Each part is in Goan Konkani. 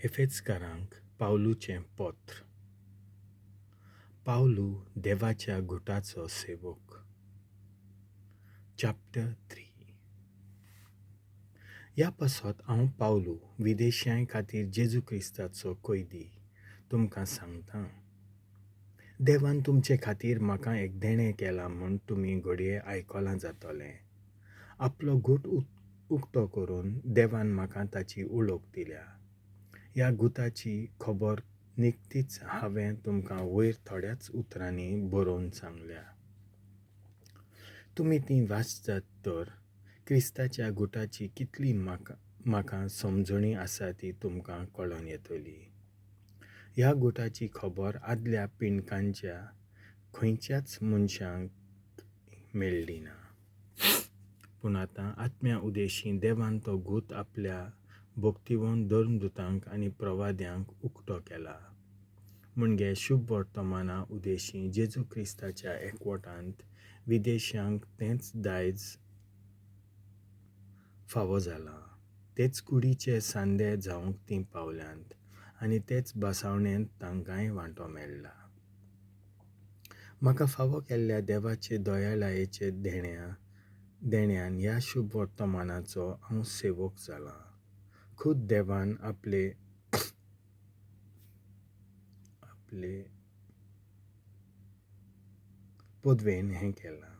एफेजकारांक पावलूचें पत्र. पावलू देवाच्या गुटाचो सेवक. चॅप्टर 3. ह्या पासत हांव पावलू, विदेशां खातीर जेजू क्रिस्ताचो कैदी, तुमकां सांगता, देवान तुमचे खातीर म्हाका एक देणें केलां म्हूण तुमी घडये आयकलां जातलें. आपलो गूट उक्तो करून देवान म्हाका ताची उलोक दिल्या. ह्या गुताची खबर निकतीच हांवें तुमकां वयर थोड्याच उतरांनी बरोवन सांगल्या. तुमी ती वाचतात तर क्रिस्ताच्या गुटाची कितली म्हाका समजणी आसा ती तुमकां कळोन येतली. ह्या गुटाची खबर आदल्या पिंडकांच्या खंयच्याच मनशांक मेळ्ळी ना, पूण आतां आत्म्या उदेशी देवान तो गूत आपल्या भक्तिवंत धर्मदुतांक आनी प्रवाद्यांक उक्तो केला. म्हणजे शुभ वर्तमाना उदेशी जेजू क्रिस्ताच्या एकवटांत विदेशांक तेंच दायज फावो जालां. तेच कुडीचे सांदे जावंक तीं पावल्यांत आनी तेच बसावणेंत तांकांय वांटो मेळ्ळा. म्हाका फावो केल्ल्या देवाचे दयाळायेचे देण्यान ह्या शुभ वर्तमानाचो हांव सेवक जालां. खुद देवान आपले आपले पदवेन हें केलां.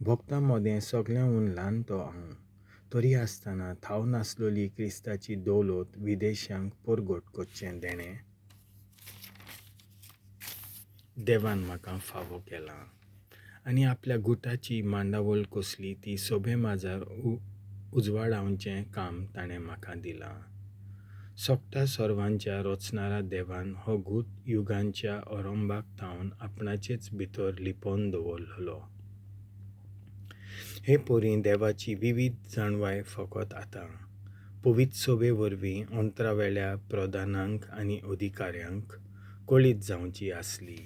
भक्तां मदें सगळ्यांहून ल्हान तो हांव, तरी आसतना थाव नासलोली क्रिस्ताची दौलत विदेशांक परगट करचें देणें देवान म्हाका फावो केलां. आनी आपल्या गुटाची मांडावळ कसली ती सोबे माजार उजवाडावचें काम ताणें म्हाका दिलां. सोकता सर्वांच्या रचणारा देवान हो गूट युगांच्या अरंभाक थावन आपणाचेच भितर लिपोवन दवरलेलो. हे परीं देवाची विविध जाणवाय फकत आतां पवित्र सोबे वरवीं अंतरावेल्या प्रधानांक आनी अधिकाऱ्यांक कळीत जावची आसली.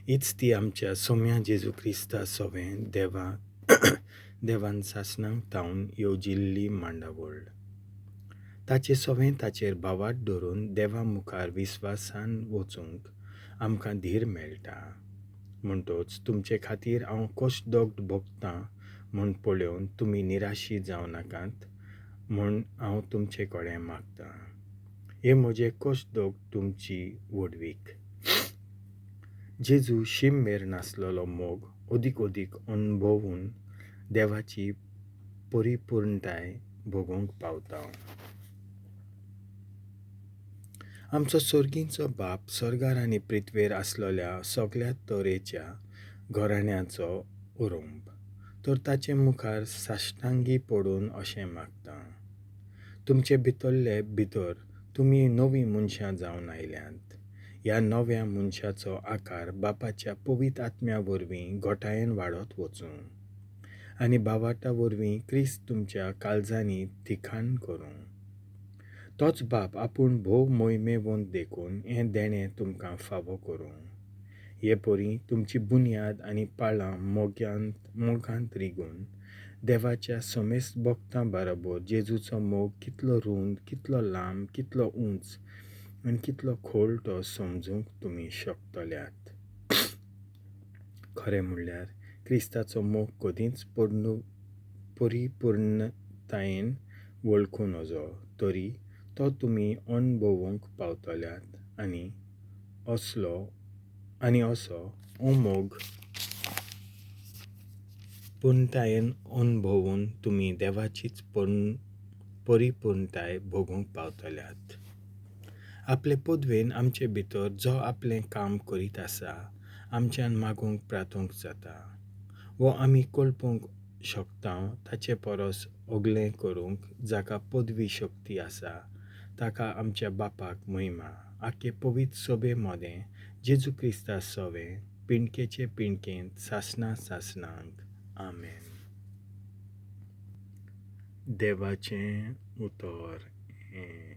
हीच ती आमच्या सोम्या जेजू क्रिस्ता सोवें देवान सासणाक थावन येवजिल्ली मांडावळ. ताचे सोवें ताचेर भावार्थ धरून देवा मुखार विस्वासान वचूंक आमकां धीर मेळटा. म्हणटच तुमचे खातीर हांव कश्ट दोगद भोगतां म्हूण पळोवन तुमी निराशी जावं नाकात म्हूण हांव तुमचे कडेन मागतां. हे म्हजे कश्ट दोग तुमची व्हडवीक. जेजू शीम मेर नासलेलो मोग अदीक अदीक अणभवून देवाची परिपूर्णताय भोगोवंक पावता. आमचो सर्गींचो बाप सर्गार आनी पृथ्वेर आसलेल्या सगळ्या तरेच्या घराण्याचो अरंभ, तर ताचे मुखार साश्टांगी पडून अशें मागता, तुमचे भितरले भितर तुमी नवीं मनशां जावन आयल्यांत. ह्या नव्या मनशाचो आकार बापाच्या पवित्र आत्म्या वरवीं घटायेन वाडत वचूं आनी भावार्था वरवीं क्रिस्त तुमच्या काळजांनी थिकाण करूं. तोच बाप आपूण भोव मोहिमेवंत देखून हें देणें तुमकां फावो करूं. हे परीं तुमची बुन्याद आनी पाळां मोगांत रिगून देवाच्या समेस्त भक्तां बराबर जेजूचो मोग कितलो रूंद, कितलो लांब, कितलो उंच आनी कितलो खोल तो समजूंक तुमी शकतल्यात. खरें म्हणल्यार क्रिस्ताचो मोग कदींच परिपूर्णतायेन वळखूं नजो, तरी तो तुमी अणभवूंक पावतल्यात आनी असो हो मोग पूर्णतायेन अणभवून तुमी देवाचीच परिपूर्णताय भोगूंक पावतल्यात. आपले पदवेन आमचे भितर जो आपलें काम करीत आसा आमच्यान मागूंक प्रातूंक जाता वो आमी कल्पूंक शकता ताचे परस ओगलें करूंक जाका पदवी शक्ती आसा ताका आमच्या बापाक महिमा आख्खे पवित्र सोबे मदें जेजू क्रिस्ता सोवें पिंडकेचे पिंडकेंत सासणा सासणांक. आमेन. देवाचें उतर हें.